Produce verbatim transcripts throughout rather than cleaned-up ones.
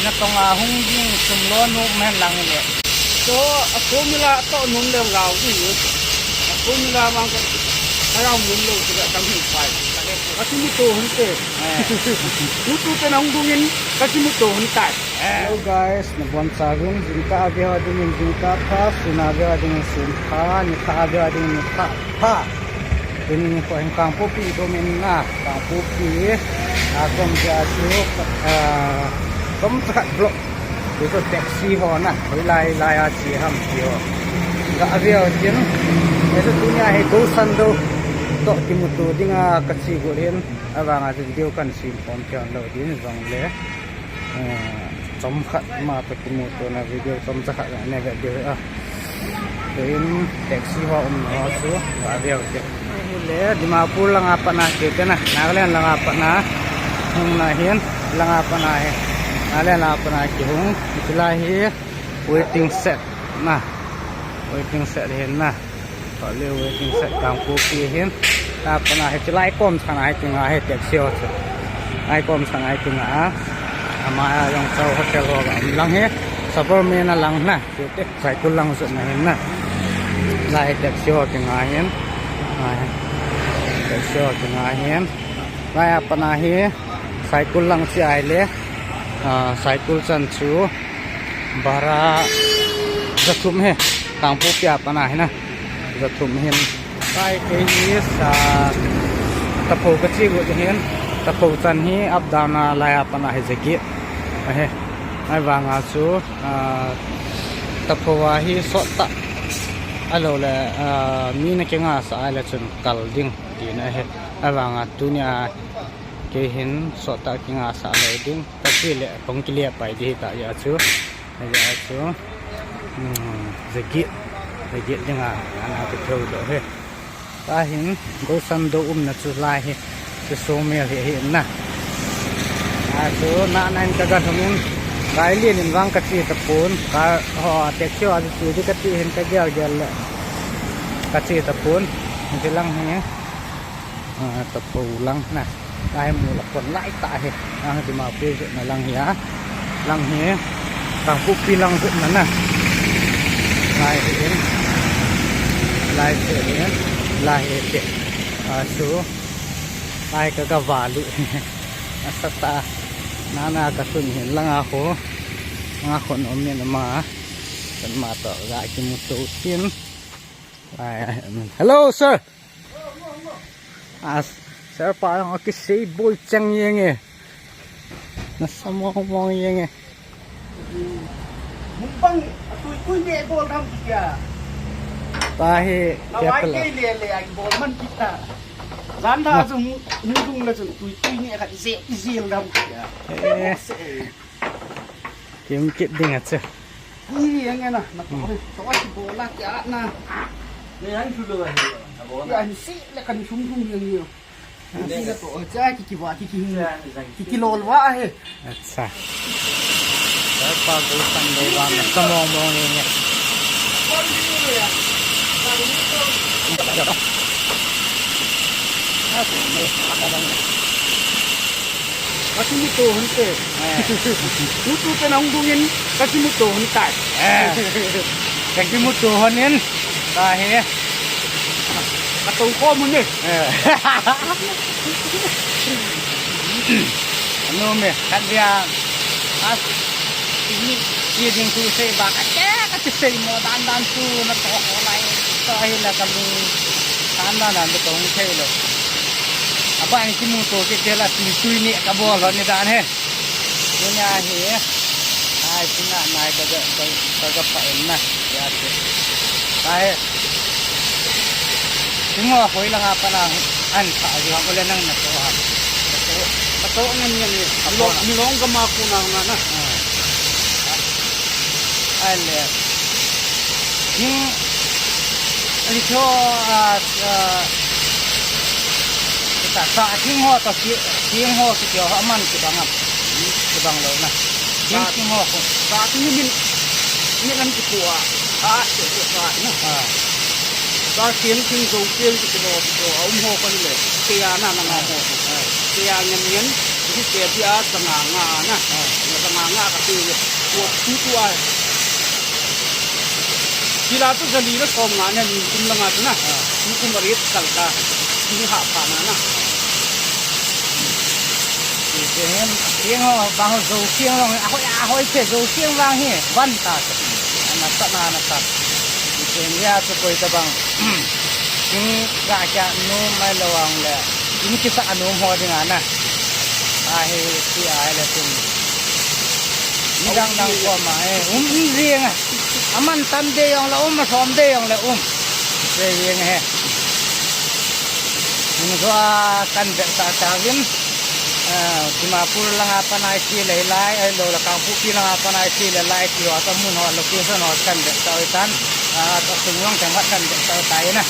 Natong a hung ding sum lo nu men lang le. To, a formula to nun le rau ni. A formula mang ka, ka rau nun lo, ka tam hin pai. Ka ti mu to hun te. Eh. Tu tu te nang dungin, ka ti mu to hun tai. Eh. Hello guys, nabonchauvin, jingkah a vea dingin jingkah pha, sun a vea dingin sun pha, nilhah a vea dingin nilhah pha. Tuni nikho hin Kangpokpi i domin na, Kangpokpi a kom jeh a chu, ah, kom chakhat block. Hichu taxi ho na, hoilai lai a che ham ti ho. Ga veu tin, hichu tunia hi Gosando toh kimuto dinga kache got hin, avanga chu video kahin sem khom thei lou ding jongle. Eh, chomkhat ma toh kimutona video chomcha khat jong neive diu ahi. Tuin taxi ho umna ho chu ga veu te. Hile Dimapur langa patna kei te na, Nagaland langa patna hung na hin, langa patna hi, Nagaland langa patna kihung. Chulai hi waiting shed na, waiting shed hin na. Tua le waiting shed Kangpokpi hin. Tua patna hi chulai kom chana hi kinga hi taxi ho chu. Lai kom chana hi kinga. Ama a jong chu hotel ho ga um lang hi. Sabarmati na lang na. Chute Saikul lang jotna hin na. Lai taxi ho kinga hin. Lai taxi ho kinga hin. Lai a patna hi Saikul lang che ahile. Ah, Saikul chan chu. Bara jathum hi, Kangpokpi a patna hi na. Jathum hin. Tua kei hi sa Tapho kache got hin. Tapho chan hi up down a lai a patna hi jaget. Ahi. Ahivanga chu, ah, Tapho a hi sot tah. Ahilou le, ah, mi na kinga sah ahile chun kal ding tina ahi. Ahivanga tunia kei hin sot tah kinga sah lou ding. Kache le kong kile pai ding hita jeh a chu. Ajeh chu, um, jaget, jaget dinga, ana kithou doh hi. Tua hin, Gosando umna chu lai hi, chu sawmill hi, hi na. A chu, nana in kaga lhung in, gari lien in vang kache tapon, ka, ho, taxi ho, chu chu di kati hin kagel gel le. Kache tapon, hiche lang hi. Ah, Tapho lang na. Lai mu la kon lai tah hi. Ah, Dimapur jotna lang hi a. Lang hi. Kangpokpi lang jotna na. Lai hi in. Lai hi in. Lai hi te. Ah, chu. Lai kaga valu. Asa ta. Nana kalhun hin langa ho. Langa ho nom ni na ma. Kan ma to ga kimuto tin. Lai, hello, sir. Ah, sir pa jong akisei boi chang jeng e. Nasa mong mong jeng e. Mukbang, tui tui ne bol tham kit a. Tahi, na wai careful. Ke le le ai bol man kit ta. Jan da jong, mu dung la jong tui tui ne khat je je tham kit a. Eh. Kim kit ding a chu. Hi, ang na, na to, to si bola kya na. Ni ang sulo ba hi. Abola. Yan si le kan sum sum yang yo. Si na to, cha ki ki wa, ki ki hing. Ki ki lol wa he. Acha. Sir pa Gosando ba na samong mong ni ni. Kasi mo to, hante. Eh. Tutu ka nang dungin, kasi mo to, hante. Eh. Kasi mo to, hanin. Tahi. Katong ko mo ni. Eh. Ano me, kadya. As, ini, ini ding tu sei ba, kate, kate sei mo, dan, dan tu, na to ko lai. To hi la kamu. Dan, dan, dan, to hung sei lo. Apa ni kimu to, kate la, tui, tui ni, kabol, ni dan he. Tunia hi, ai, tina nai kaga, kaga, kaga pa en na, ya te. Ai. Tingwa hoi langa pa na an pa, yu hang ule nang na to ha. Na to, na to ngan ngan ni. Lo, ni long kama ku na na na. Ah. Ai le. Ning, ito, ah, ah, kita sa ting ho to ki, ting ho ki ho man ki bang am. Ki bang lo na. Ting, ting ho ko. Sa ting min, min an ki pu a. Sa, sa, sa, na. Ah. Sa ting ting zo ting ki ho ki ho. Um ho ko le. Kaya na na na ho. Ah. Kaya ngan ngan. Ki kaya dia sa nga nga na. Ah. Sa nga Nga ka pe ye. Ko tu tu a. Kila tu jali la som nga ne ni kum la nga tu na. Ah. Tu kum ri kal ta. Ni ha pa na na. Ti te hem, tiang ho, bang ho zo tiang long, a hoi, a hoi te zo tiang bang hi, van ta. Ana ta na, ana ta. Ti te ya tu koi ta bang. Ni ga kya nu mai lo ang le. Ni ki sa anu ho ding ana. A he, ti a he le tin. Ni dang dang ko ma he. Um, um, ri nga. Aman tan de yong le um, asom de yong le um. Te yeng he. Hung zo a kan vet ta ta vin. Ah, Dimapur langa panai si le lai, ai lo la Kangpokpi langa panai si le lai ti ho ta mun ho location ho kan vet ta oi tan. Ah, ta sung long kan vet ta oi ta ina.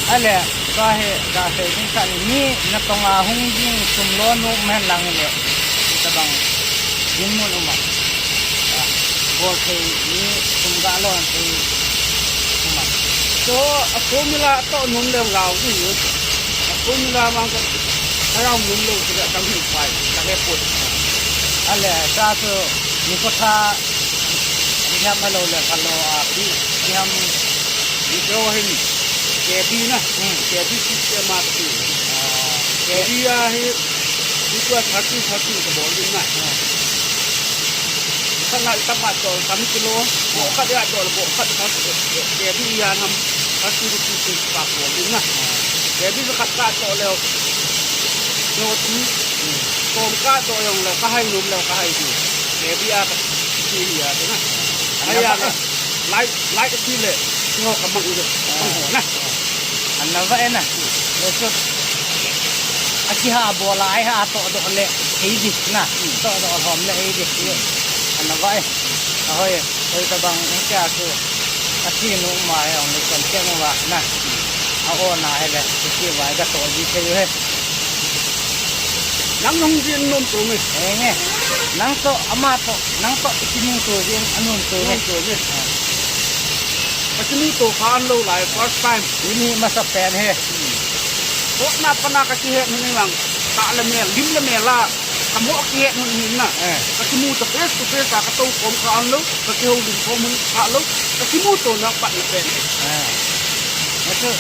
Ale, ka he, ka he, ding ka ni, ni na tonga hung ding sum lo nu men lang le. Tabang. Dinmun uma. Ah, bol thei ni kum ga lon thei uma. So, a formula to nun le ngau ni. A formula mang ka, ka ngau nun le ka tam hin pai, ka he put. Ale, sa tu, ni ko tha, ni ham alo le, ka lo a, ni, ni ham, ni ko hin, K B na, Hmm. K B system a tu. Ah, K B a hi, Ni tua thirty, thirty ka bol ding na. Ka na ka ma tol tam kilo. Bo ka dia tol bo ka ka ke di ya nam. Ka tu tu tu ka bol ding na. Ke di ka ka to leo. Yo tu. Kom ka to yong leo ka hai nom leo ka hai di. Ke di ya ka ti ya na. Hai ya na. Lai, lai ka ti le. Ngo ka mang u de. Mang ho na. Ana va ena. Eso. Aki ha bola ai ha to do le. Ei di na. To do hom le ei di. Ana va e. Ahoi. Hoi ta bang in ka su. Aki nu ma e ong le kan ke nu va na. A o na he le. Ki va ga to di ke he. Nang nung jin nun tu mi. Enge. Nang to ama to. Nang to ki nung tu jin anun tu mi. Nun tu mi. Ka chinu to khan lo lai first time. Ini masa pen he. Kok na pana ka chi he ni mang. Ta le mel, lim le mel la. Ka mo ki he ni na. Eh. Ka chinu to face to face ka to kom khan lo. Ka chi ho lim kom khan lo. Ka chinu to na pa ni pen he. Eh. Ito.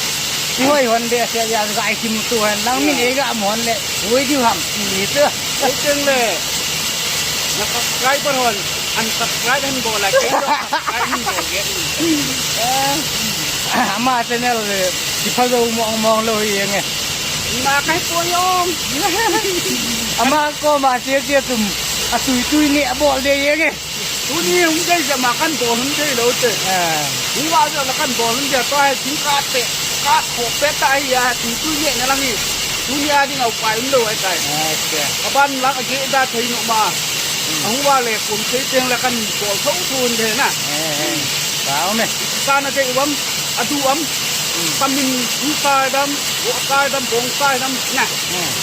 Ihoi hon de sia ya ga ai chinu to han. Lang min e ga mo hon le. Oi ju ham. Ni to. Oi teng le. Na subscriber hon. Unsubscribe hin bol a, kei jong subscribe hin bol ge. Eh, ama channel, eh, kipha jou mong mong lou hi nge. Ma kai po jong. Ama koma che che tum, atui tui ni abol de nge. Tuni hung dei jeh ma kan bol hung dei lou te. Eh. Hung va jeh la kan bol hung dei, tua hi thing khat te, khat kho pet ta hi a, tui tui ni na lang hi. Tuni a ding a upai um lou ahitai. Aban lang a geh da thei nom a. Ahung va le kum thei teng le kan bol tho tho un de na. Eh, eh. Sao me. Sa na dei uvam, adu am. Samin, u sai dam, bo sai dam, bong sai dam na.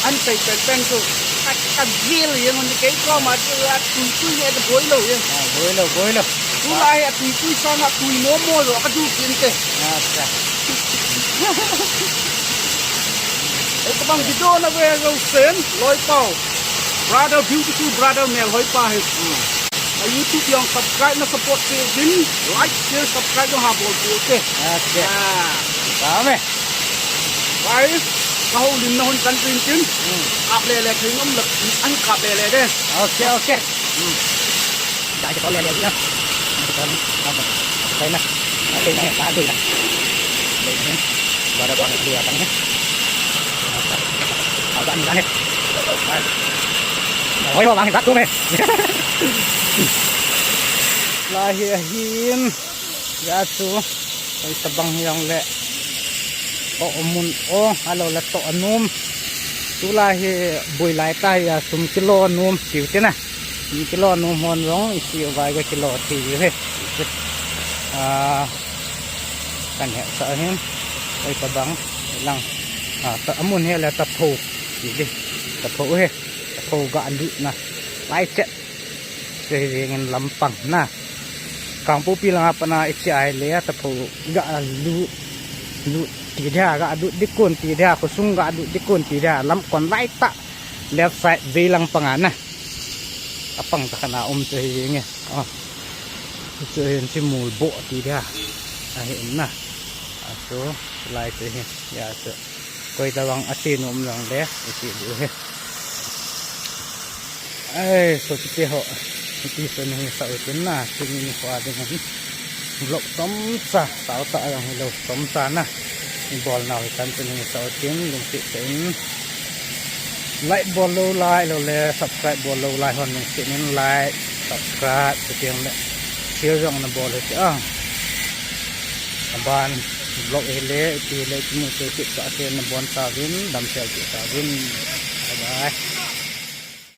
An sei pen pen chu. Ka, ka gel yang un kei koma chu a tui tui le boi lou yang. Ah, boi lou, boi lou. Tulai a tui tui sang a tui mo mo lou ka du kin te. Acha. Ei, kabang video na ve jousen, Loipau. Brother, beautiful brother, Melhoipa hi. A YouTube jong subscribe na support pe din, like, share, subscribe jong ha bol pe te. Acha. Ah. Sao me. Guys, ka houlimna hun kan tin tin. Hmm. Kap le le thei nom le, an kap le le de. Okay, okay. Hmm. Dai ke tol le le na. Ke tol. Apa? Apa na? Apa na? Apa na? Bara bara dia kan. Apa ni kan? Hoi ho bang tak tu me. Lahi ahin. Ya tu. Hoi tabang hiang le. O, o mun o, alo le to anum. Tulai hi boi lai ta hi a sum kilo anum, tiu tina. Sum kilo anum hon jong, isi o vai ga kilo ti hi. Ah, kan he sa hin. Hoi tabang, lang. Ah, ta amun he le ta pho. Ti di. Ta pho he. Ta pho ga andu na. Lai chet. Chu hi jeng in lampang na. Kangpokpi langa pana ichi ai le a tapho ga lu, lu ti dia ga du dikun ti dia khosung ga du dikun ti dia lam kon lai ta. Left side vei lang panga na. Apang ta khana um chu hi nge. Ah. Chu hin chi mul bo ti dia. Ahi um na. Achu lai chu hi. Ya chu. Koi ta vang ati nom lang le. Iti du hi. Ai, so kiti ho. Iti so ni sa utin na. Tuni ni ho ading hin. Vlog tomcha, tao ta ayang hilo tomcha na. Ibol nau hi tan tuni sa utin, lungsi sa in. Like bol lou lai lou le, subscribe bol lou lai hon lungsi in like, subscribe, sa tiang le. Share jong na bol hi ti a. Aban vlog hi le, iti le, iti mu se kit sa se na bon sa vin, dam sel kit sa vin. Bye bye.